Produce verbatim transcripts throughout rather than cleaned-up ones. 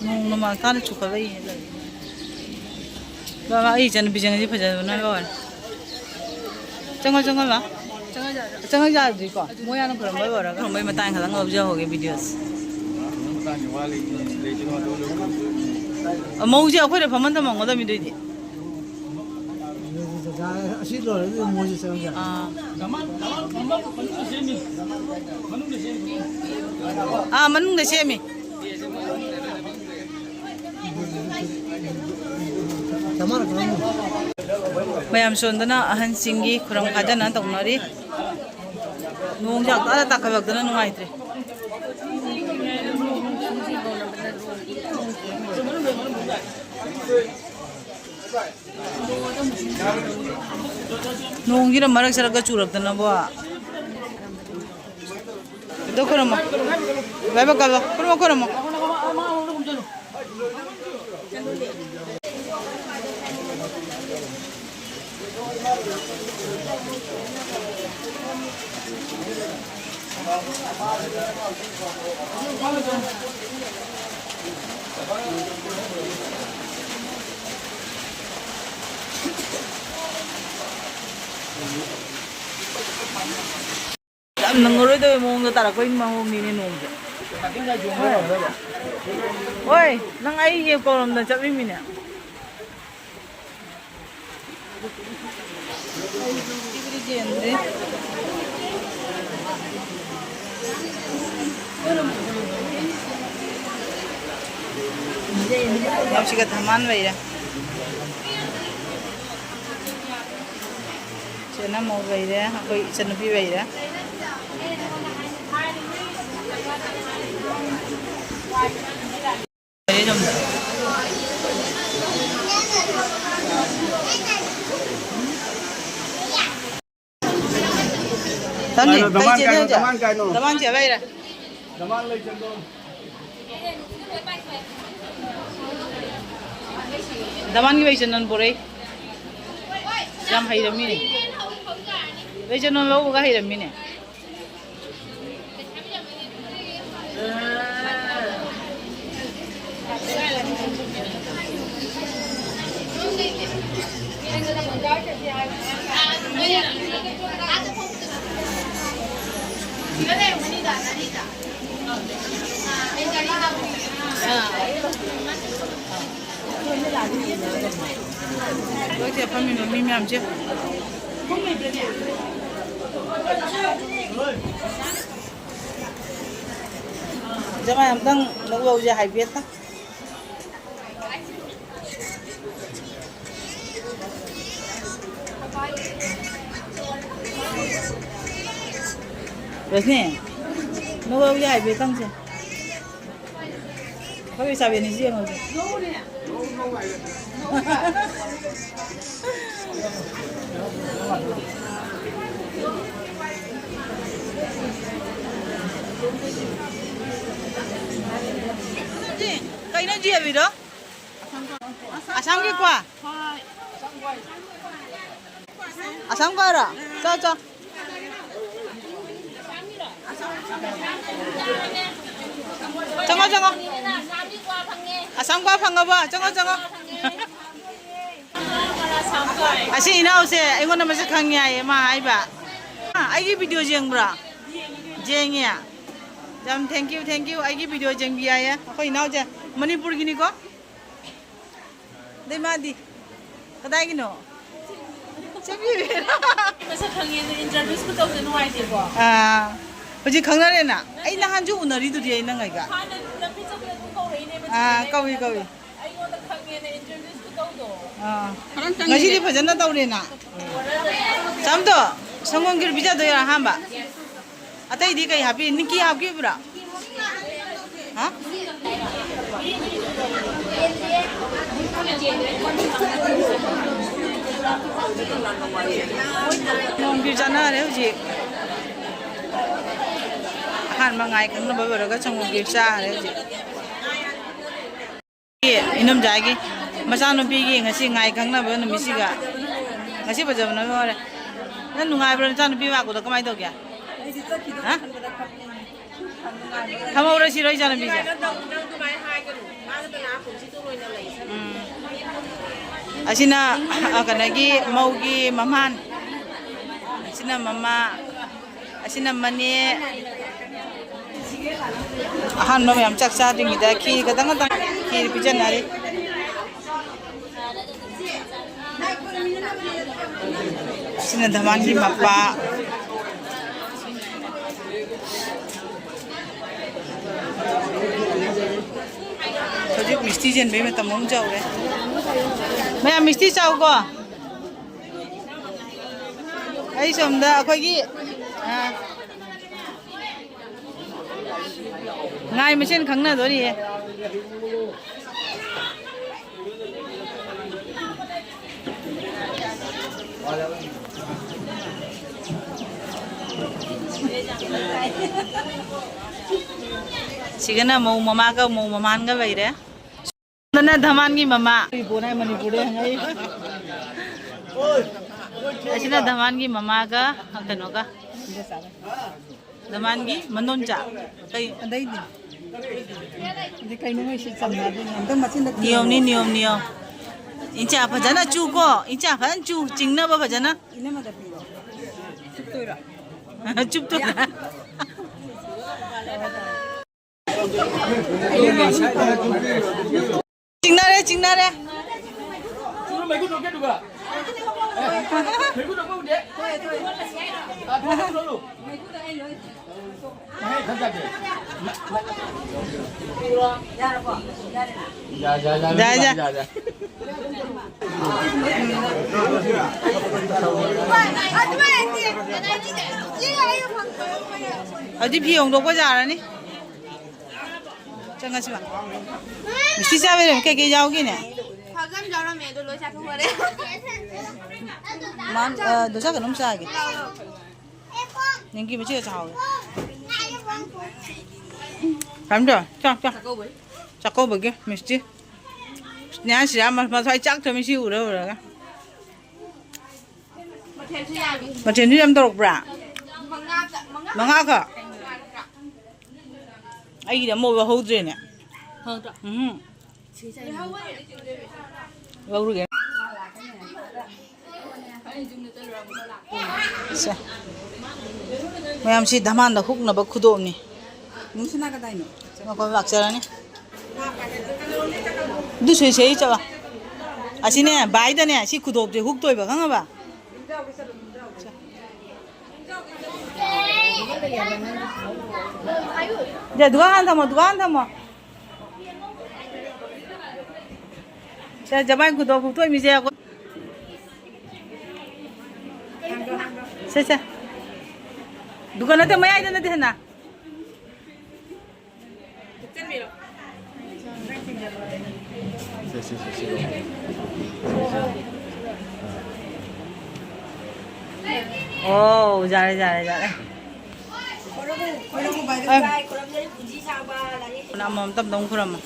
ꯅꯣꯡ ꯅꯃꯥꯡ ꯀꯥꯟꯗ ꯆꯨꯈꯠꯂꯛꯏꯅꯦ ꯇꯧꯔꯤꯁꯦ꯫ ꯕꯕꯥ, ꯑꯩ ꯏꯆꯟꯅꯨꯄꯤ ꯆꯪꯉꯗꯤ ꯐꯖꯕꯅ ꯂꯣꯏꯔꯦ꯫ ꯆꯪꯉꯣ, ꯆꯪꯉꯣ, ꯂꯥꯎ꯫ ꯆꯪꯉꯛ ꯌꯥꯗ꯭ꯔꯤꯀꯣ? ꯃꯣꯏ ꯍꯥꯟꯅ ꯈꯨꯔꯨꯝꯕ ꯂꯣꯏꯔꯒ꯫ ꯈꯨꯔꯨꯝꯕꯒꯤ ꯃꯇꯥꯡ ꯈꯛꯇꯪ ꯂꯧꯖꯍꯧꯒꯦ videoꯁꯦ꯫ ꯃꯧꯁꯦ ꯑꯩꯈꯣꯏꯗ ꯐꯝꯍꯟ ꯊꯝꯃꯝꯒꯗꯕꯅꯤ ꯑꯗꯨꯏꯗꯤ꯫ ꯑꯁꯤ ꯂꯣꯏꯔꯒ ꯃꯣꯏꯁꯨ ꯆꯪꯉꯛ ꯌꯥꯅꯤ꯫ ꯑꯥ꯫ ꯑꯥ, ꯃꯅꯨꯡꯗ ꯁꯦꯝꯃꯤ꯫ ꯃꯌꯥꯝ ꯁꯣꯝꯗꯅ ꯑꯍꯟꯁꯤꯡꯒꯤ ꯈꯨꯔꯨꯝ ꯈꯥꯖꯅ ꯇꯧꯅꯔꯤ꯫ ꯅꯣꯡꯁꯦ ꯍꯪꯇꯥꯗ ꯇꯥꯈꯠꯂꯛꯇꯅ ꯅꯨꯡꯉꯥꯏꯇ꯭ꯔꯦ꯫ ꯅꯣꯡꯁꯤꯅ ꯃꯔꯛ ꯁꯔꯛꯇ ꯆꯨꯔꯛꯇꯅꯕꯣ꯫ ꯑꯗꯣ ꯈꯨꯔꯨꯝꯃꯣ꯫ ꯂꯥꯏꯕꯛ ꯀꯜꯂꯣ꯫ ꯈꯨꯔꯨꯝꯃꯣ, ꯈꯨꯔꯨꯝꯃꯣ꯫ ꯌꯥꯝ ꯅꯪꯉꯔꯣꯏꯗꯕꯩ ꯃꯑꯣꯡꯗ ꯇꯥꯔꯛꯄꯩ ꯃꯑꯣꯡꯅꯤꯅꯦ ꯅꯣꯡꯁꯦ꯫ ꯍꯣꯏ, ꯅꯪ ꯑꯩ ꯍꯦꯛ ꯀꯧꯔꯝꯗꯅ ꯆꯠꯂꯤꯃꯤꯅꯦ꯫ ꯁꯤꯒ ꯊꯝꯃꯥꯟ ꯂꯩꯔꯦ꯫ ꯏꯆꯦꯅ ꯃꯧ ꯂꯩꯔꯦ, ꯑꯩꯈꯣꯏ ꯏꯆꯟꯅꯨꯄꯤ ꯂꯩꯔꯦ꯫ ꯀꯩꯅꯣ, ꯗꯃꯥꯟ ꯀꯩꯅꯣ, ꯗꯃꯥꯟ ꯀꯩꯅꯣ? ꯗꯃꯥꯟ ꯆꯦ ꯂꯩꯔꯦ꯫ ꯗꯃꯥꯟ ꯂꯩ ꯆꯪꯗꯣ꯫ ꯅꯃꯥꯟꯒꯤ ꯕꯩꯆꯅꯟ ꯄꯣꯔꯛꯏ꯫ ꯌꯥꯝ ꯍꯩꯔꯝꯃꯤꯅꯦ꯫ ꯕꯩꯆꯅꯟ ꯂꯧꯕꯒ ꯍꯩꯔꯝꯃꯤꯅꯦ꯫ ꯂꯣꯏꯁꯦ ꯐꯝꯃꯤꯕ ꯃꯤ ꯃꯌꯥꯝꯁꯦ꯫ ꯖꯃꯥꯏ ꯑꯝꯇꯪ ꯂꯧ ꯂꯧꯁꯦ ꯍꯥꯏꯕꯦꯠꯇ꯫ ꯔꯣꯁꯅꯤ, ꯅꯣꯛꯑꯣ ꯌꯥꯏꯕꯤ ꯀꯥꯡꯁꯦ꯫ ꯑꯩꯈꯣꯏ ꯆꯥꯕꯤꯅꯤꯁꯤ ꯌꯦꯡꯉꯣꯁꯦ꯫ ꯀꯩꯅꯣ ꯖꯤ ꯑꯕꯤꯗꯣ? ꯑꯁꯥꯝꯒꯤ ꯀ꯭ꯋꯥ? ꯑꯁꯥꯝ ꯀ꯭ꯋꯥꯔꯣ? ꯆꯣ, ꯆꯣ꯫ ꯆꯪꯉꯣ, ꯆꯪꯉꯣ꯫ ꯑꯁꯥꯝ ꯀ꯭ꯋꯥ ꯐꯪꯉꯕꯣ? ꯆꯪꯉꯣ, ꯆꯪꯉꯣ꯫ ꯑꯁꯤ ꯏꯅꯥꯎꯁꯦ ꯑꯩꯉꯣꯟꯗ ꯃꯁꯛ ꯈꯪꯉꯦ ꯍꯥꯏꯌꯦ ꯃꯥ ꯍꯥꯏꯕ꯫ ꯑ, ꯑꯩꯒꯤ ꯚꯤꯗꯤꯑꯣ ꯌꯦꯡꯕ꯭ꯔꯣ? ꯌꯦꯡꯉꯦ꯫ ꯌꯥꯝ thank you, thank you꯫ ꯑꯩꯒꯤ ꯚꯤꯗꯤꯑꯣ ꯌꯦꯡꯕꯤ ꯍꯥꯏꯌꯦ꯫ ꯑꯩꯈꯣꯏ ꯏꯅꯥꯎꯁꯦ ꯃꯅꯤꯄꯨꯔꯒꯤꯅꯤꯀꯣ꯫ ꯑꯗꯩ ꯃꯥꯗꯤ ꯀꯗꯥꯏꯒꯤꯅꯣ? ꯆꯦꯟꯕꯤꯔꯦ꯫ ꯃꯁꯛ ꯈꯪꯉꯦꯅ introduce ꯈꯨꯇꯧꯁꯦ ꯅꯨꯡꯉꯥꯏꯇꯦꯀꯣ? ꯑꯥ, ꯍꯧꯖꯤꯛ ꯈꯪꯅꯔꯦꯅ꯫ ꯑꯩ ꯅꯍꯥꯟꯁꯨ ꯎꯅꯔꯤꯗꯨꯗꯤ ꯑꯩ ꯅꯪ ꯑꯩꯒ꯫ ꯍꯥꯟꯅ ꯂꯝꯕꯤ ꯆꯠꯄꯗ ꯑꯗꯨꯝ ꯀꯧꯔꯛꯏꯅꯦꯕ ꯑꯥ, ꯆꯤꯆꯦꯅ꯫ ꯀꯧꯏ, ꯀꯧꯏ꯫ ꯑꯩꯉꯣꯟꯗ ꯈꯪꯉꯦꯅ introduce ꯈꯨꯇꯧꯗꯣ꯫ ꯑꯥ꯫ ꯉꯁꯤꯗꯤ ꯐꯖꯅ ꯇꯧꯔꯦꯅ꯫ ꯆꯥꯝꯗꯣ, ꯁꯪꯒꯣꯝ ꯈꯦꯔ ꯄꯤꯖꯗꯣꯏꯔꯥ ꯑꯍꯥꯟꯕ? ꯑꯇꯩꯗꯤ ꯀꯩ ꯍꯥꯞꯄꯤ? ꯅꯤꯀꯤ ꯍꯥꯞꯈꯤꯕ꯭ꯔꯥ? ꯍꯥ? ꯁꯪꯒꯣꯝꯈꯤꯔ ꯆꯥꯅꯔꯦ ꯍꯧꯖꯤꯛ꯫ ꯑꯍꯥꯟꯕ ꯉꯥꯏ ꯈꯪꯅꯕ ꯂꯣꯏꯔꯒ ꯁꯪꯒꯣꯝꯈꯤꯔ ꯆꯥꯔꯦ ꯍꯧꯖꯤꯛ꯫ ꯏꯅꯝꯖꯥꯒꯤ ꯃꯆꯥꯅꯨꯄꯤꯒꯤ ꯉꯁꯤ ꯉꯥꯏ ꯈꯪꯅꯕ ꯅꯨꯃꯤꯠꯁꯤꯒ꯫ ꯉꯁꯤ ꯐꯖꯕꯅ ꯂꯣꯏꯔꯦ꯫ ꯅꯪ ꯅꯨꯡꯉꯥꯏꯕ꯭ꯔꯣ, ꯅꯆꯥꯅꯨꯄꯤ ꯂꯥꯛꯄꯗꯣ ꯀꯃꯥꯏꯅ ꯇꯧꯒꯦ? ꯍꯥ? ꯊꯝꯍꯧꯔꯁꯤꯔꯣ, ꯏꯆꯥꯅꯨꯄꯤꯁꯦ? ꯎꯝ꯫ ꯑꯁꯤꯅ, ꯑ, ꯀꯩꯅꯣꯒꯤ ꯃꯧꯒꯤ ꯃꯃꯥꯟ꯫ ꯑꯁꯤꯅ ꯃꯃꯥ꯫ ꯑꯁꯤꯅ ꯃꯅꯦ꯫ ꯑꯍꯥꯟꯕ ꯃꯌꯥꯝ ꯆꯥꯛ ꯆꯥꯗ꯭ꯔꯤꯉꯩꯗ ꯈꯤꯔ ꯈꯛꯇꯪ ꯈꯛꯇꯪ ꯈꯤꯔ ꯄꯤꯖꯅꯔꯤ꯫ ꯑꯁꯤꯅ ꯙꯃꯥꯟꯒꯤ ꯃꯄꯥ꯫ ꯍꯧꯖꯤꯛ ꯃꯤꯁꯇꯤ ꯆꯦꯟꯕꯩ ꯃꯇꯝ ꯑꯃꯨꯛ ꯌꯧꯔꯦ꯫ ꯃꯌꯥꯝ ꯃꯤꯁꯇꯤ ꯆꯥꯎꯀꯣ꯫ ꯑꯩ ꯁꯣꯝꯗ ꯑꯩꯈꯣꯏꯒꯤ, ꯑ, ꯉꯥꯏ ꯃꯁꯦꯟ ꯈꯪꯅꯗꯣꯔꯤꯌꯦ꯫ ꯁꯤꯒꯅ ꯃꯧ ꯃꯃꯥꯒ ꯃꯧ ꯃꯃꯥꯟꯒ ꯂꯩꯔꯦ꯫ ꯑꯗꯨꯅ ꯙꯃꯥꯟꯒꯤ ꯃꯃꯥ꯫ ꯃꯅꯤꯄꯨꯔꯗ ꯍꯪꯉꯛꯏ꯫ ꯑꯁꯤꯅ ꯙꯃꯥꯟꯒꯤ ꯃꯃꯥꯒ ꯀꯩꯅꯣꯒ꯫ ꯙꯃꯥꯟꯒꯤ ꯃꯅꯣꯟꯆꯥ꯫ ꯀꯩ? ꯑꯗꯩꯗꯤ? ꯑꯗꯩ ꯀꯩꯅꯣ ꯃꯣꯏꯁꯤ ꯆꯝꯅꯗꯣꯏꯅꯦ꯫ ꯑꯝꯇ ꯃꯆꯤꯟꯗ ꯅꯤꯌꯣꯝꯅꯤ, ꯅꯤꯌꯣꯝ, ꯅꯤꯌꯣꯝ꯫ ꯏꯟꯆꯥ ꯐꯖꯅ ꯆꯨꯀꯣ꯫ ꯏꯟꯆꯥ ꯐꯖꯅ ꯆꯨ, ꯆꯤꯡꯅꯕ ꯐꯖꯅ꯫ ꯏꯅꯝꯃꯗ ꯄꯤꯔꯣ꯫ ꯆꯨꯞꯇꯣꯏꯔꯣ? ꯆꯨꯞꯇꯣꯏꯔꯣ? ꯆꯤꯡꯅꯔꯦ, ꯆꯤꯡꯅꯔꯦ꯫ ꯌꯥ, ꯌꯥ, ꯌꯥ, ꯌꯥ, ꯌꯥ, ꯌꯥ꯫ ꯍꯧꯖꯤꯛ ꯐꯤ ꯍꯣꯡꯗꯣꯛꯄ ꯌꯥꯔꯅꯤ꯫ ꯆꯪꯉꯁꯤꯕ꯫ ꯃꯤꯁꯇꯤ ꯆꯥꯕꯩꯔꯣ? ꯀꯩꯀꯩ ꯌꯥꯎꯒꯦꯅꯦ? ꯐꯥꯖꯟ ꯌꯥꯎꯔꯝꯃꯦ, ꯑꯗꯣ ꯂꯣꯏ ꯆꯥꯊꯣꯛꯈ꯭ꯔꯦ꯫ ꯃꯥ, ꯑ, ꯗꯣꯁꯥ ꯀꯩꯅꯣꯝ ꯆꯥꯒꯦ꯫ ꯅꯤꯡꯀꯤ ꯃꯆꯦ ꯆꯥꯍꯧꯋꯦ꯫ ꯀꯩꯝꯇ ꯆꯥ, ꯆꯥ꯫ ꯆꯥꯛꯀꯧꯕꯒꯤ ꯃꯤꯁꯇꯤ꯫ ꯅꯦꯍꯥ ꯁꯤꯔꯥ ꯃ-, ꯃꯁ꯭ꯋꯥꯏ ꯆꯥꯛ ꯊꯣꯡꯉꯤ ꯁꯤ ꯎꯔ ꯎꯔꯒ꯫ ꯃꯊꯦꯜꯁꯨ ꯌꯥꯝꯃꯤ꯫ ꯃꯊꯦꯜꯁꯨ ꯌꯥꯝ ꯇꯧꯔꯛꯄ꯭ꯔꯥ? ꯃꯉꯥ ꯆ-, ꯃꯉꯥ ꯃꯉꯥꯈꯛ? ꯑꯩꯒꯤꯗꯤ ꯑꯃꯐꯥꯎ ꯂꯧꯍꯧꯗ꯭ꯔꯦꯅꯦ꯫ ꯍꯧꯗ꯭ꯔꯣ? ꯎꯝ꯫ ꯂꯧꯔꯨꯒꯦ꯫ ꯁꯦ꯫ ꯃꯌꯥꯝꯁꯤ ꯙꯃꯥꯟꯗ ꯍꯨꯛꯅꯕ ꯈꯨꯗꯣꯞꯅꯤ꯫ ꯅꯨꯡꯁꯤꯅ ꯀꯗꯥꯏꯅꯣ? ꯃꯈꯣꯏ ꯂꯥꯛꯆꯔꯅꯤ꯫ ꯑꯗꯨ ꯁꯣꯏ ꯁꯣꯏ ꯆꯠꯂꯣ꯫ ꯑꯁꯤꯅꯦ, ꯚꯥꯏꯗꯅꯦ, ꯁꯤ ꯈꯨꯗꯣꯞꯁꯦ ꯍꯨꯛꯇꯣꯏꯕ, ꯈꯪꯉꯕ? ꯁꯦ, ꯗꯨꯀꯥꯟ ꯊꯝꯃꯣ, ꯗꯨꯀꯥꯟ ꯊꯝꯃꯣ꯫ ꯁꯦ, ꯖꯃꯥꯏ ꯈꯨꯗꯣꯞ ꯍꯨꯛꯇꯣꯛꯏ ꯃꯤꯁꯦ ꯑꯩꯈꯣꯏ-, ꯁꯦ, ꯁꯦ꯫ ꯗꯨꯀꯥꯟ ꯅꯠꯇꯦ, ꯃꯌꯥꯏꯗ ꯅꯠꯇꯦ, ꯍꯦꯟꯅ꯫ ꯁꯦ, ꯁꯦ, ꯁꯦ, ꯁꯦ꯫ ꯑꯣ, ꯌꯥꯔꯦ, ꯌꯥꯔꯦ, ꯌꯥꯔꯦ꯫ ꯑꯃꯃꯝꯇ ꯑꯃꯨꯛꯇꯪ ꯈꯨꯔꯝꯃꯣ꯫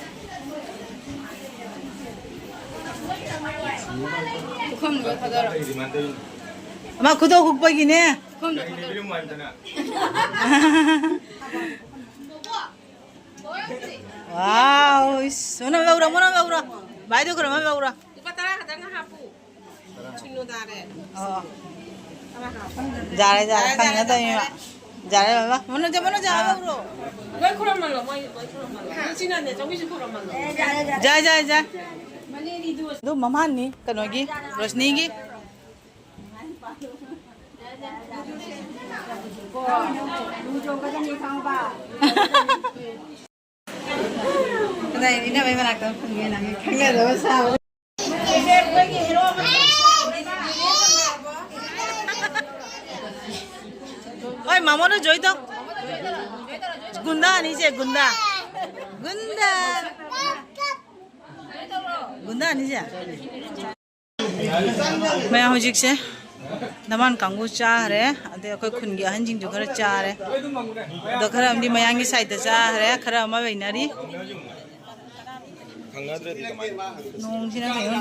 ꯄꯨꯈꯝꯗꯨꯒ ꯊꯥꯗꯔꯣ꯫ ꯑꯃ ꯈꯨꯗꯣꯞ ꯍꯨꯛꯄꯒꯤꯅꯦ꯫ ꯄꯨꯈꯝꯗꯣ ꯊꯥꯗꯔꯣ꯫ ꯋꯥꯎ, ꯏꯁ, ꯃꯅꯝ ꯂꯧꯔꯣ, ꯃꯅꯝ ꯂꯧꯔꯣ꯫ ꯚꯥꯏꯗꯨ ꯈꯨꯔꯝꯃ ꯂꯧꯔꯣ꯫ ꯂꯨꯄꯥ ꯇꯔꯥ ꯈꯛꯇꯪ ꯍꯥꯞꯄꯨ꯫ ꯁꯤꯡꯅꯨ ꯇꯥꯔꯦ꯫ ꯑꯣ꯫ ꯇꯔꯥ ꯍꯥꯞꯄꯨ꯫ ꯌꯥꯔꯦ, ꯌꯥꯔꯦ, ꯌꯥꯔꯦ, ꯈꯪꯅ ꯌꯥꯔꯦ, ꯇꯧꯔꯤꯕ꯫ ꯌꯥꯔꯦ꯫ ꯌꯥꯔꯦ, ꯕꯕꯥ꯫ ꯃꯅꯣꯖ, ꯃꯅꯣꯖ, ꯑꯥ꯫ ꯂꯧꯔꯣ꯫ ꯂꯣꯏ ꯈꯨꯔꯝꯃꯜꯂꯣ, ꯃꯣꯏ ꯂꯣꯏ ꯈꯨꯔꯝꯃꯜꯂꯣ꯫ ꯅꯪ ꯁꯤꯅꯅꯦ, ꯆꯧꯃꯤꯁꯨ ꯈꯨꯔꯝꯃꯜꯂꯣ꯫ ꯌꯥꯔꯦ, ꯌꯥꯔꯦ꯫ ꯌꯥꯔꯦ, ꯌꯥꯔꯦ, ꯌꯥꯔꯦ꯫ ꯑꯗꯨ ꯃꯃꯥꯟꯅꯤ, ꯀꯩꯅꯣꯒꯤ, ꯔꯣꯁꯅꯤꯒꯤ꯫ ꯀꯗꯥꯏ ꯏꯅꯝꯃꯩ ꯃꯅꯥꯛꯇ ꯐꯝꯒꯦ ꯅꯪ ꯈꯪꯅꯗꯕ ꯁꯥꯕ꯫ ꯍꯣꯏ, ꯃꯥꯃꯣꯅ ꯖꯣꯏ ꯇꯧ꯫ ꯒꯨꯟꯗꯥ ꯑꯅꯤꯁꯦ, ꯒꯨꯟꯗꯥ꯫ ꯒꯨꯟꯗꯥ꯫ ꯒꯨꯟꯗꯥ ꯑꯅꯤꯁꯦ꯫ ꯃꯌꯥꯝ ꯍꯧꯖꯤꯛꯁꯦ ꯙꯃꯥꯟ ꯀꯥꯡꯕꯨ ꯆꯥꯈ꯭ꯔꯦ, ꯑꯗꯩ ꯑꯩꯈꯣꯏ ꯈꯨꯟꯒꯤ ꯑꯍꯟꯁꯤꯡꯁꯨ ꯈꯔ ꯆꯥꯔꯦ, ꯑꯗꯣ ꯈꯔ ꯑꯃꯗꯤ ꯃꯌꯥꯡꯒꯤ ꯁꯥꯏꯠꯇ ꯆꯥꯈ꯭ꯔꯦ, ꯈꯔ ꯑꯃ ꯂꯩꯅꯔꯤ꯫ ꯈꯪꯅꯗ꯭ꯔꯗꯤ ꯀꯃꯥꯏꯅ? ꯅꯣꯡꯁꯤꯅ ꯀꯩꯅꯣ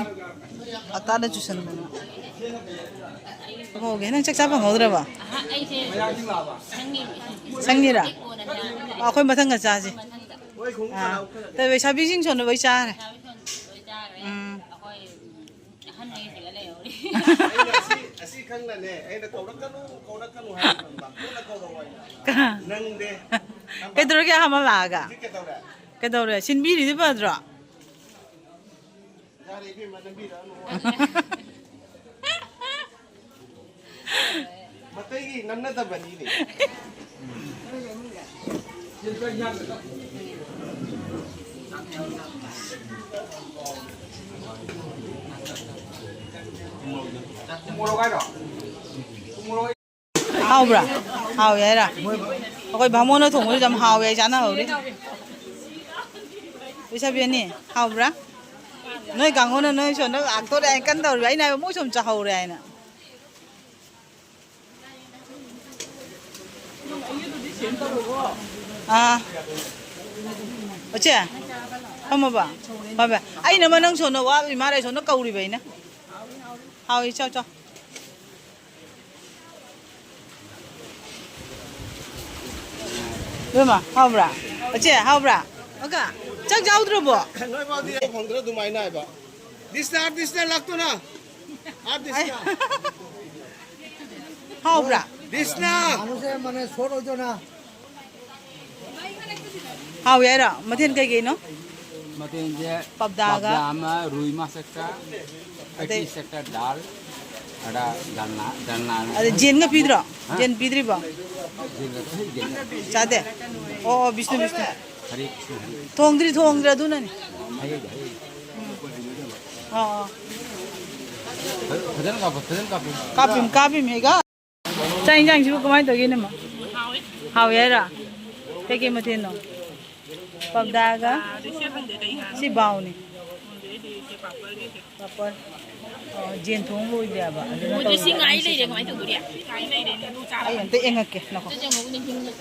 ꯍꯞꯇꯥꯗ ꯆꯨꯁꯟꯗꯅ꯫ ꯍꯣꯒꯦ, ꯅꯪ ꯆꯥꯛ ꯆꯥ ꯐꯪꯍꯧꯗ꯭ꯔꯕ? ꯑꯍ, ꯑꯩꯁꯦ ꯁꯪꯉꯤ꯫ ꯁꯪꯉꯤꯔꯥ? ꯑꯩ ꯀꯣꯟꯅ ꯆꯥꯔꯒꯦ꯫ ꯑꯩꯈꯣꯏ ꯃꯊꯪꯒ ꯆꯥꯁꯦ꯫ ꯃꯊꯪꯗ꯫ ꯑꯥ, ꯇꯧ, ꯂꯩꯁꯥꯕꯤꯁꯤꯡ ꯁꯣꯟꯅꯕ ꯑꯩ ꯆꯥꯈ꯭ꯔꯦ꯫ ꯂꯩꯁꯥꯕꯤ ꯁꯣꯟꯕ ꯂꯣꯏ ꯆꯥꯈ꯭ꯔꯦ꯫ ꯎꯝ꯫ ꯑꯩꯈꯣꯏ ꯑꯍꯟ ꯑꯅꯤꯁꯤꯒ ꯂꯩꯍꯧꯔꯤ꯫ ꯑꯩꯅ ꯑꯁꯤ, ꯑꯁꯤ ꯈꯪꯅꯅꯦ, ꯑꯩꯅ ꯀꯧꯔꯛꯀꯅꯨ, ꯀꯧꯔꯛꯀꯅꯨ ꯍꯥꯏꯕ ꯈꯪꯕ꯫ ꯀꯣꯟꯅ ꯀꯧꯔꯛꯑꯣ ꯍꯥꯏꯅ꯫ ꯀꯅꯥ? ꯅꯪꯗꯦ꯫ ꯀꯩꯗꯧꯔꯒꯦ ꯑꯍꯥꯟꯕ ꯂꯥꯛꯑꯒ? ꯍꯧꯖꯤꯛ ꯀꯩꯗꯧꯔꯦ? ꯀꯩꯗꯧꯔꯦ? ꯁꯤꯟꯕꯤꯔꯤꯗꯤ ꯐꯗ꯭ꯔꯣ? ꯌꯥꯔꯦ ꯏꯕꯦꯝꯃ, ꯅꯝꯕꯤꯔꯛꯑꯅꯨ꯫ ꯃꯇꯩꯒꯤ ꯅꯝꯅꯗꯕꯅꯤꯅꯦ꯫ ꯃꯣꯔꯣꯛ ꯍꯥꯏꯔꯣ? ꯍꯥꯎꯕ꯭ꯔꯥ? ꯍꯥꯎꯋꯦ ꯍꯥꯏꯔ? ꯑꯩꯈꯣꯏ ꯚꯥꯃꯣꯟꯅ ꯊꯣꯡꯕꯁꯨ ꯌꯥꯝ ꯍꯥꯎꯋꯦ, ꯑꯩ ꯆꯥꯅꯍꯧꯔꯤ꯫ ꯂꯩꯁꯥꯕꯤ ꯑꯅꯤ, ꯍꯥꯎꯕ꯭ꯔꯥ? ꯅꯣꯏ ꯀꯥꯡꯕꯨꯅ ꯅꯣꯏ ꯁꯣꯝꯗ ꯂꯥꯛꯇꯣꯔꯦ ꯍꯥꯏꯅ ꯀꯟꯅ ꯇꯧꯔꯤꯕ, ꯑꯩꯅ ꯍꯥꯏꯕ ꯃꯣꯏ ꯁꯨꯝ ꯆꯥꯍꯧꯔꯦ ꯍꯥꯏꯅ꯫ ꯑꯥ꯫ ꯑꯣꯆꯦ? ꯐꯝꯃꯕ? ꯐꯝꯃꯦ꯫ ꯑꯩꯅ ꯑꯃ ꯅꯪ ꯁꯣꯝꯗ ꯋꯥ ꯏꯃꯥ ꯂꯩ ꯁꯣꯝꯗ ꯀꯧꯔꯤꯕ ꯑꯩꯅ꯫ ꯍꯥꯎꯏ, ꯆꯥꯎ, ꯆꯥꯎ꯫ ꯏꯕꯦꯝꯃ, ꯍꯥꯎꯕ꯭ꯔꯥ? ꯑꯆꯦ, ꯍꯥꯎꯕ꯭ꯔꯥ? ꯑꯒ, ꯆꯥꯛ ꯆꯥꯎꯗ꯭ꯔꯕꯣ? ꯅꯣꯏ ꯐꯥꯎꯗꯤ ꯌꯥꯝ ꯐꯪꯗ꯭ꯔꯥ ꯑꯗꯨꯃꯥꯏꯅ ꯍꯥꯏꯕ? ꯗꯤꯁꯅ, ꯑꯥꯔꯇꯤꯁꯅ ꯂꯥꯛꯇꯣꯅ? ꯑꯥꯔꯇꯤꯁꯅ? ꯍꯥꯎꯕ꯭ꯔꯥ? ꯗꯤꯁꯅ! ꯃꯥꯅꯨꯁꯦ ꯃꯥꯅꯦ ꯁꯣꯔ ꯑꯣꯏꯗꯣꯅ? ꯍꯥꯎꯋꯦ ꯍꯥꯏꯔꯣ? ꯃꯊꯦꯜ ꯀꯩꯀꯩꯅꯣ? ꯃꯊꯦꯜꯁꯦ ꯄꯞꯗꯥꯒ? ꯄꯞꯗꯥ ꯑꯃ, ꯔꯨꯏ ꯃꯥꯁꯛꯇ, ꯑꯇꯩ? ꯀꯇꯤ ꯁꯛꯇ, ꯗꯥꯜ, ꯑꯗ ꯗꯜꯅꯥ, ꯗꯜꯅꯥ꯫ ꯑꯗ ꯖꯦꯟꯒ ꯄꯤꯗ꯭ꯔꯣ? ꯍꯥ? ꯖꯦꯟ ꯄꯤꯗ꯭ꯔꯤꯕꯣ? ꯖꯦꯟꯒ, ꯖꯦꯟꯒ꯫ ꯆꯥꯗꯦ? ꯑꯣ, ꯑꯣ, ꯕꯤꯁꯅꯨ, ꯕꯤꯁꯅꯨ꯫ ꯍꯔꯦ ꯀ꯭ꯔꯤꯁꯅ, ꯍꯔꯦ ꯀ꯭ꯔꯤꯁꯅ꯫ ꯊꯣꯡꯗ꯭ꯔꯤ, ꯊꯣꯡꯗ꯭ꯔꯤ ꯑꯗꯨꯅꯅꯤ꯫ ꯍꯔꯦ, ꯍꯔꯦ꯫ ꯑꯣ, ꯑꯣ꯫ ꯐꯖꯅ ꯀꯥꯞꯄꯨ, ꯐꯖꯅ ꯀꯥꯞꯄꯨ꯫ ꯀꯥꯞꯄꯤꯝ, ꯀꯥꯞꯄꯤꯝ ꯍꯦꯒ꯫ ꯆꯥꯛ ꯏꯟꯖꯥꯡꯁꯤꯕꯨ ꯀꯃꯥꯏꯅ ꯇꯧꯒꯦ, ꯏꯅꯝꯃ? ꯍꯥꯎꯋꯦ꯫ ꯍꯥꯎꯋꯦ ꯍꯥꯏꯔꯣ? ꯀꯩꯀꯩ ꯃꯊꯦꯜꯅꯣ? ꯄꯞꯗꯥꯒ? ꯄꯞꯗꯥꯗꯤ ꯁꯤ ꯈꯪꯗꯦ ꯀꯩ ꯉꯥꯅꯣ꯫ ꯁꯤ ꯕꯥꯎꯅꯤ꯫ ꯈꯪꯗꯦ ꯑꯩꯗꯤ ꯁꯤ ꯄꯥꯄꯔꯒꯤꯁꯦ꯫ ꯄꯥꯄꯔ꯫ ꯑꯣ, ꯖꯦꯟ ꯊꯣꯡ ꯂꯣꯏꯗ꯭ꯔꯦꯕ꯫ ꯑꯗꯨꯅ ꯃꯣꯏꯗꯤ ꯁꯤ ꯇꯧꯔꯤꯕ ꯉꯥꯏ ꯂꯩꯔꯦ, ꯀꯃꯥꯏꯅ ꯇꯧꯗꯣꯔꯤ? ꯉꯥꯏ ꯂꯩꯔꯦꯅꯦ, ꯑꯗꯨ ꯆꯥꯔ ꯑꯩ ꯑꯝꯇ ꯌꯦꯡꯉꯛꯀꯦ, ꯉꯥꯏꯈꯣ꯫ ꯑꯗꯨ ꯌꯦꯡꯉꯛꯎꯅꯦ, ꯌꯨꯝꯗ꯫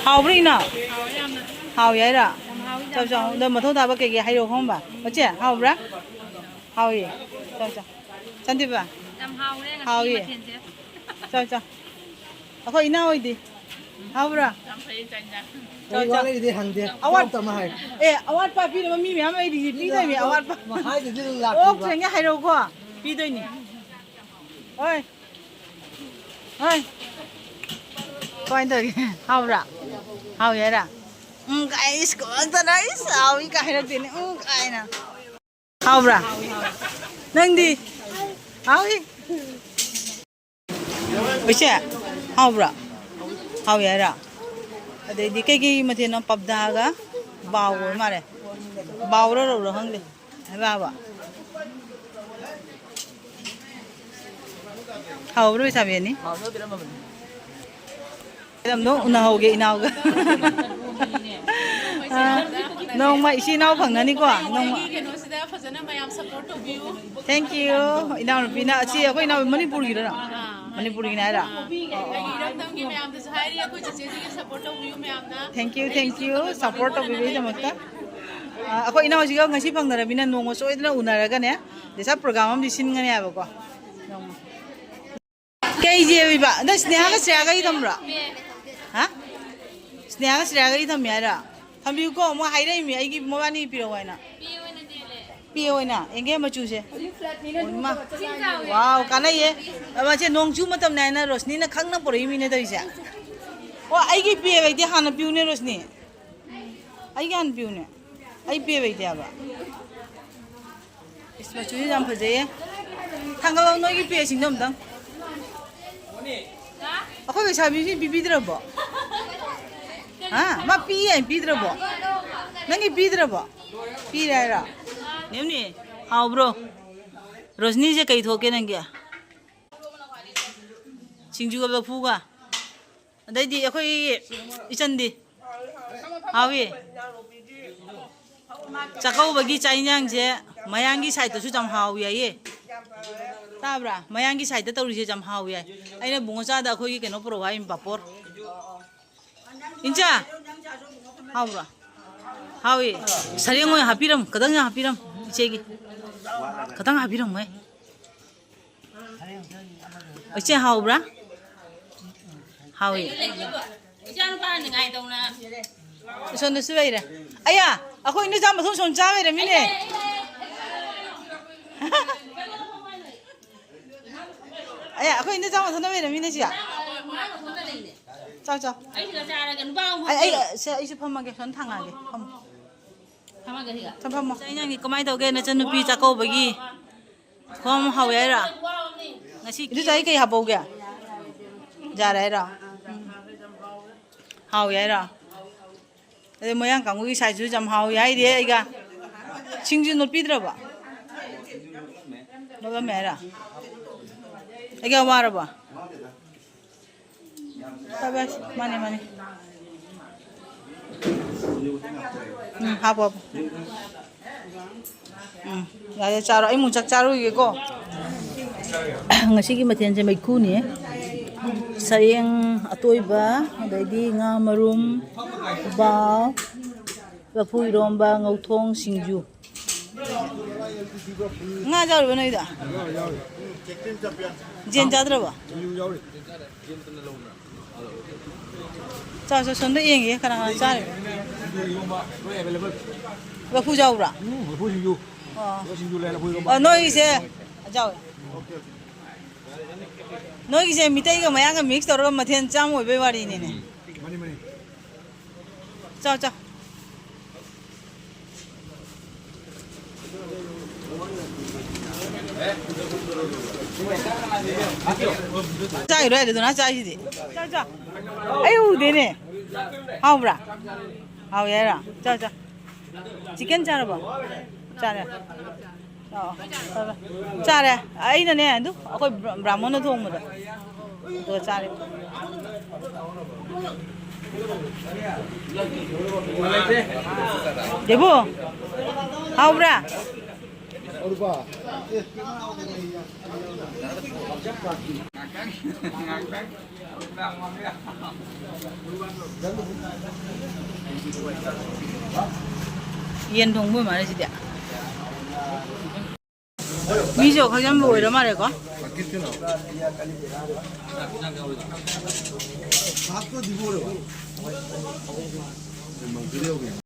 ꯍꯥꯎꯕ꯭ꯔꯥ, ꯏꯅꯥꯎ? ꯍꯥꯎꯋꯦ ꯌꯥꯝꯅ꯫ ꯍꯥꯎꯋꯦ ꯍꯥꯏꯔꯣ? ꯌꯥꯝ ꯍꯥꯎꯋꯤ꯫ ꯆꯥꯎ, ꯆꯥꯎ꯫ ꯑꯗꯣ ꯃꯊꯧ ꯇꯥꯕ ꯀꯩꯀꯩ ꯍꯥꯏꯔꯛꯑꯣ, ꯈꯪꯉꯕ? ꯃꯆꯦ, ꯍꯥꯎꯕ꯭ꯔꯥ? ꯍꯥꯎꯏ꯫ ꯆꯥꯎ, ꯆꯥꯎ꯫ ꯁꯥꯟꯇꯤꯕ? ꯌꯥꯝ ꯍꯥꯎꯔꯦ ꯉꯁꯤꯒꯤ ꯍꯥꯎꯏ꯫ ꯃꯊꯦꯜꯁꯦ꯫ ꯆꯥꯎ, ꯆꯥꯎ꯫ ꯑꯩꯈꯣꯏ ꯏꯅꯥꯎ ꯍꯣꯏꯗꯤ? ꯍꯥꯎꯕ꯭ꯔꯥ? ꯌꯥꯝ ꯐꯩꯌꯦ, ꯆꯥꯛ ꯏꯟꯖꯥꯡ꯫ ꯆꯥꯎ, ꯆꯥꯎ꯫ ꯋꯥꯠꯂꯤꯗꯤ ꯍꯪꯗꯦ꯫ ꯑꯋꯥꯠ-, ꯑꯝꯇ ꯑꯃ ꯍꯥꯏ꯫ ꯑꯦ, ꯑꯋꯥꯠꯄ ꯄꯤꯅꯕ ꯃꯤ ꯃꯌꯥꯝ ꯂꯩꯔꯤꯁꯤ, ꯄꯤꯗꯣꯏꯅꯦ ꯑꯋꯥꯠꯄ꯫ ꯍꯥꯏꯗꯨꯗꯤ ꯑꯗꯨꯝ ꯂꯥꯛꯇꯣꯏꯕ꯫ ꯑꯣꯛꯇ꯭ꯔꯦꯅꯦ, ꯍꯥꯏꯔꯛꯎꯀꯣ꯫ ꯄꯤꯗꯣꯏꯅꯤ꯫ ꯍꯣꯏ꯫ ꯍꯣꯏ꯫ ꯀꯃꯥꯏꯅ ꯇꯧꯔꯤꯒꯦ? ꯍꯥꯎꯕ꯭ꯔꯥ? ꯍꯥꯎꯏ ꯍꯥꯏꯔ? ꯎꯝ, ꯀꯥꯏ, ꯏꯁ, ꯀꯃꯥꯏꯅ ꯇꯧꯔ, ꯏꯁ, ꯍꯥꯎꯏ ꯀꯥꯏ ꯍꯥꯏꯔꯛꯇꯦꯅꯦ, ꯎꯝ, ꯀꯥꯏꯅ꯫ ꯍꯥꯎꯕ꯭ꯔꯥ? ꯅꯪꯗꯤ? ꯍꯥꯎꯏ? ꯏꯆꯦ, ꯍꯥꯎꯕ꯭ꯔꯥ? ꯍꯥꯎꯏ ꯍꯥꯏꯔ? ꯑꯗꯩꯗꯤ ꯀꯩꯀꯩ ꯃꯊꯦꯜꯅꯣ? ꯄꯞꯗꯥꯒ ꯕꯥꯎ ꯑꯣꯏ ꯃꯥꯜꯂꯦ꯫ ꯕꯥꯎꯔ ꯔꯧꯔ ꯈꯪꯗꯦ꯫ ꯍꯥꯏꯕ ꯍꯥꯏꯕ꯫ ꯍꯥꯎꯕ꯭ꯔꯣ, ꯂꯩꯁꯥꯕꯤ ꯑꯅꯤ? ꯃꯦꯗꯥꯝꯗꯣ ꯎꯅꯍꯧꯒꯦ, ꯏꯅꯥꯎꯒ꯫ ꯑ, ꯅꯣꯡꯃ ꯏꯆꯦ ꯏꯅꯥꯎ ꯐꯪꯅꯅꯤꯀꯣ, ꯅꯣꯡꯃ꯫ ꯑꯩꯒꯤ ꯀꯩꯅꯣꯁꯤꯗ ꯐꯖꯅ ꯃꯌꯥꯝ support ꯇꯧꯕꯤꯌꯨ꯫ Thank you꯫ ꯏꯅꯥꯎꯅꯨꯄꯤꯅ, ꯑꯁꯤ ꯑꯩꯈꯣꯏ ꯏꯅꯥꯎ ꯃꯅꯤꯄꯨꯔꯒꯤꯔꯣ ꯅꯪ? ꯑꯥ, ꯃꯅꯤꯄꯨꯔꯒꯤꯅꯦ ꯍꯥꯏꯔ? ꯑꯩꯒꯤ ꯏꯔꯝꯗꯝꯒꯤ ꯃꯌꯥꯝꯗꯁꯨ ꯍꯥꯏꯔꯤ, ꯑꯩꯈꯣꯏ ꯆꯦꯆꯦꯁꯤꯒꯤ support ꯇꯧꯕꯤꯌꯨ ꯃꯌꯥꯝꯅ꯫ Thank you, thank you, support ꯇꯧꯕꯤꯕꯒꯤꯗꯃꯛꯇ꯫ ꯑ, ꯑꯩꯈꯣꯏ ꯏꯅꯥꯎꯁꯤꯒ ꯉꯁꯤ ꯐꯪꯅꯔꯕꯅꯤꯅ ꯅꯣꯡꯃ ꯁꯣꯏꯗꯅ ꯎꯅꯔꯒꯅꯦ, ꯗꯦꯁꯥ program ꯑꯃꯗꯤ ꯁꯤꯟꯒꯅꯤ ꯍꯥꯏꯕꯀꯣ꯫ ꯅꯣꯡꯃ꯫ ꯀꯩ ꯌꯦꯡꯉꯤꯕ? ꯅꯪ ꯁ꯭ꯅꯦꯍꯥꯒ ꯁ꯭ꯔꯦꯌꯥꯒ ꯏ ꯊꯝꯕ꯭ꯔꯣ? ꯍꯥ? ꯁ꯭ꯅꯦꯍꯥꯒ ꯁ꯭ꯔꯦꯌꯥꯒ ꯏ ꯊꯝꯃꯤ ꯍꯥꯏꯔꯣ? ꯊꯝꯕꯤꯌꯨꯀꯣ, ꯃꯣꯏ ꯍꯥꯏꯔꯛꯏꯃꯤ, ꯑꯩꯒꯤ ꯃꯕꯥꯅꯤ ꯄꯤꯔꯛꯑꯣ ꯍꯥꯏꯅ꯫ ꯄꯤ ꯑꯣꯏꯅ, ꯑꯦꯡꯒꯦ ꯃꯆꯨꯁꯦ꯫ ꯏꯃꯥ꯫ ꯋꯥꯎ, ꯀꯥꯟꯅꯩꯌꯦ꯫ ꯃꯁꯦ ꯅꯣꯡ ꯆꯨ ꯃꯇꯝꯅꯦ ꯍꯥꯏꯅ ꯔꯣꯁꯅꯤꯅ ꯈꯪꯅ ꯄꯨꯔꯛꯏꯃꯤꯅꯦ ꯇꯧꯔꯤꯁꯦ꯫ ꯑꯣ, ꯑꯩꯒꯤ ꯄꯦ ꯂꯩꯇꯦ, ꯍꯥꯟꯅ ꯄꯤꯌꯨꯅꯦ ꯔꯣꯁꯅꯤ꯫ ꯑꯩꯒꯤ ꯍꯥꯟꯅ ꯄꯤꯌꯨꯅꯦ꯫ ꯑꯩ ꯄꯦ ꯂꯩꯇꯦ ꯍꯥꯏꯕ꯫ ꯏꯁ, ꯃꯆꯨꯁꯦ ꯌꯥꯝ ꯐꯖꯩꯌꯦ꯫ ꯊꯥꯡꯒꯠꯂꯛꯑꯣ ꯅꯣꯏꯒꯤ ꯄꯦꯁꯤꯡꯗꯣ ꯑꯝꯇꯪ꯫ ꯑꯩꯈꯣꯏ ꯂꯩꯁꯥꯕꯤꯁꯤ ꯄꯤꯕꯤꯗ꯭ꯔꯕꯣ? ꯍꯥ? ꯃꯥ ꯄꯤ ꯍꯥꯏꯅ ꯄꯤꯗ꯭ꯔꯕꯣ? ꯅꯪꯒꯤ ꯄꯤꯗ꯭ꯔꯕꯣ? ꯄꯤꯔꯦ ꯍꯥꯏꯔꯣ? ꯅꯦꯝꯅꯤ, ꯍꯥꯎꯕ꯭ꯔꯣ? ꯔꯣꯁꯅꯤꯁꯦ ꯀꯩ ꯊꯣꯛꯀꯦ ꯅꯪꯒꯤ? ꯁꯤꯡꯖꯨꯒ ꯂꯐꯨꯒ? ꯑꯗꯩꯗꯤ ꯑꯩꯈꯣꯏ ꯏꯆꯟꯗꯤ? ꯍꯥꯎꯏ? ꯆꯥꯛꯀꯧꯕꯒꯤ ꯆꯥꯛ ꯏꯟꯖꯥꯡꯁꯦ ꯃꯌꯥꯡꯒꯤ ꯁꯥꯏꯠꯇꯁꯨ ꯌꯥꯝ ꯍꯥꯎꯏ ꯍꯥꯏꯌꯦ꯫ ꯇꯥꯕ꯭ꯔꯥ? ꯃꯌꯥꯡꯒꯤ ꯁꯥꯏꯠꯇ ꯇꯧꯔꯤꯁꯦ ꯌꯥꯝ ꯍꯥꯎꯏ ꯍꯥꯏ꯫ ꯑꯩꯅ ꯕꯨꯡꯉꯣꯆꯥꯗ ꯑꯩꯈꯣꯏꯒꯤ ꯀꯩꯅꯣ ꯄꯨꯔꯛꯑꯣ ꯍꯥꯏ, ꯄꯥꯄꯣꯔ꯫ ꯏꯟꯆꯥ! ꯍꯥꯎꯕ꯭ꯔꯣ? ꯍꯥꯎꯏ꯫ ꯁꯔꯦꯡ ꯑꯣꯏꯅ ꯍꯥꯞꯄꯤꯔꯝꯃꯨ, ꯈꯤꯇꯪ ꯍꯥꯞꯄꯤꯔꯝꯃꯨ ꯏꯆꯦꯒꯤ꯫ ꯈꯤꯇꯪ ꯍꯥꯞꯄꯤꯔꯝꯃꯨꯍꯦ꯫ ꯏꯆꯦ, ꯍꯥꯎꯕ꯭ꯔꯥ? ꯍꯥꯎꯏ꯫ ꯏꯆꯥꯅꯨꯄꯥ ꯅꯤꯡꯉꯥꯏ ꯇꯧꯅ꯫ ꯑꯁꯣꯝꯗꯁꯨ ꯂꯩꯔꯦ꯫ ꯑꯌꯥ, ꯑꯩꯈꯣꯏ ꯏꯅꯦꯆꯥ ꯃꯊꯣꯟ ꯁꯣꯝ ꯆꯥ ꯂꯩꯔꯝꯃꯤꯅꯦ꯫ ꯑꯌꯥ, ꯑꯩꯈꯣꯏ ꯏꯅꯦꯆꯥ ꯃꯊꯣꯟꯗ ꯂꯩꯔꯝꯃꯤꯅꯦ ꯁꯤꯗ꯫ ꯆꯥꯎ, ꯆꯥꯎ꯫ ꯑꯩ ꯁꯤꯗ ꯆꯥꯔꯒꯦ, ꯅꯨꯄꯥ ꯑꯃꯨꯛ ꯑꯩ, ꯑꯩ, ꯍꯥꯞꯄꯤꯔꯣ꯫ ꯁꯦ, ꯑꯩꯁꯨ ꯐꯝꯃꯒꯦ, ꯁꯣꯝ ꯊꯥꯡꯉꯛꯑꯒꯦ꯫ ꯐꯝꯃꯣ꯫ ꯐꯝꯃꯒꯦ ꯁꯤꯗ꯫ ꯐꯝ, ꯐꯝꯃꯣ꯫ ꯆꯥꯛ ꯏꯟꯖꯥꯡꯗꯤ ꯀꯃꯥꯏꯅ ꯇꯧꯒꯦ, ꯅꯆꯟꯅꯨꯄꯤ ꯆꯥꯛꯀꯧꯕꯒꯤ? ꯈꯣꯝ ꯍꯥꯎꯋꯦ ꯍꯥꯏꯔꯣ? ꯉꯁꯤ ꯏꯗꯨꯆꯥ, ꯑꯩ ꯀꯩ ꯍꯥꯞꯄꯧꯒꯦ? ꯌꯥꯔꯦ ꯍꯥꯏꯔꯣ? ꯎꯝ꯫ ꯍꯥꯎꯋꯦ ꯍꯥꯏꯔꯣ? ꯑꯗꯩ ꯃꯣꯏꯔꯥꯡ ꯀꯥꯡꯕꯨꯒꯤ ꯁꯥꯏꯠꯁꯨ ꯌꯥꯝ ꯍꯥꯎꯋꯦ ꯍꯥꯏꯔꯤ ꯑꯩꯒ꯫ ꯁꯤꯡꯖꯨ ꯅꯣꯠꯄꯤꯗ꯭ꯔꯕꯣ? ꯅꯣꯠꯂꯝꯃꯦ ꯍꯥꯏꯔꯣ? ꯑꯩꯒ ꯋꯥꯔꯕꯣ? ꯕꯥꯏ ꯕꯥꯏ꯫ ꯃꯥꯅꯦ, ꯃꯥꯅꯦ꯫ ꯎꯝ, ꯍꯥꯞꯄꯣ, ꯍꯥꯞꯄꯣ꯫ ꯎꯝ, ꯌꯥꯔꯦ, ꯆꯥꯔꯣ꯫ ꯑꯩ ꯑꯃꯨꯛ ꯆꯥꯛ ꯆꯥꯔꯨꯒꯦꯀꯣ꯫ ꯉꯁꯤꯒꯤ ꯃꯊꯦꯜꯁꯦ ꯃꯩꯈꯨꯅꯤ꯫ ꯁꯔꯦꯡ ꯑꯇꯣꯏꯕ, ꯑꯗꯩꯗꯤ ꯉꯥ ꯃꯔꯨꯝ, ꯎꯕꯥꯎ, ꯂꯐꯨ ꯏꯔꯣꯝꯕ, ꯉꯧꯊꯣꯡ, ꯁꯤꯡꯖꯨ꯫ ꯉꯥ ꯌꯥꯎꯔꯤꯕ ꯅꯣꯏꯗ? ꯌꯦꯟ ꯆꯥꯗ꯭ꯔꯕꯣ? ꯆꯥꯎ, ꯆꯥꯎ, ꯁꯣꯝꯗ ꯌꯦꯡꯒꯦ, ꯀꯅꯥ ꯀꯅꯥ ꯆꯥꯔꯤꯕ? ꯂꯐꯨ ꯌꯥꯎꯕ꯭ꯔꯥ? ꯎꯝ, ꯂꯐꯨ ꯁꯤꯡꯖꯨ꯫ ꯑꯣ꯫ ꯂꯐꯨ ꯁꯤꯡꯖꯨ ꯂꯩ, ꯂꯐꯨ ꯏꯔꯣꯝꯕ꯫ ꯑꯣ, ꯅꯣꯏꯒꯤꯁꯦ ꯌꯥꯎꯋꯦ꯫ ꯅꯣꯏꯒꯤꯁꯦ ꯃꯤꯇꯩꯒ ꯃꯌꯥꯡꯒ ꯃꯤꯛꯁ ꯇꯧꯔꯒ ꯃꯊꯦꯜ ꯆꯥꯝꯃ ꯑꯣꯏꯕꯩ ꯋꯥꯔꯤꯅꯤꯅꯦ꯫ ꯃꯥꯅꯤ, ꯃꯥꯅꯤ꯫ ꯆꯥꯎ, ꯆꯥꯎ꯫ ꯆꯥꯏꯔꯣꯏ ꯑꯗꯨꯅ ꯆꯥꯏꯁꯤꯗꯤ꯫ ꯆꯥꯎ, ꯆꯥꯎ꯫ ꯑꯩ ꯎꯗꯦꯅꯦ꯫ ꯍꯥꯎꯕ꯭ꯔꯥ? ꯍꯥꯎꯋꯦ ꯍꯥꯏꯔꯣ? ꯆꯥꯎ, ꯆꯥꯎ꯫ ꯆꯤꯛꯀꯟ ꯆꯥꯔꯕꯣ? ꯆꯥꯔꯦ꯫ ꯑꯣ, ꯐꯔꯦ, ꯐꯔꯦ꯫ ꯆꯥꯔꯦ꯫ ꯑꯩꯅꯅꯦ, ꯑꯗꯨ ꯑꯩꯈꯣꯏ ꯕ꯭ꯔꯥ-, ꯕ꯭ꯔꯥꯍꯃꯣꯟꯅ ꯊꯣꯡꯕꯗꯣ꯫ ꯑꯗꯨꯒ ꯆꯥꯔꯦ꯫ ꯗꯦꯕꯨ, ꯍꯥꯎꯕ꯭ꯔꯥ? ꯌꯦꯟ ꯊꯣꯡꯕ ꯑꯣꯏ ꯃꯥꯜꯂꯦ ꯁꯤꯗꯤ꯫ ꯃꯤꯁꯨ ꯈꯛ ꯌꯥꯝ ꯂꯣꯏꯔ ꯃꯥꯜꯂꯦꯀꯣ꯫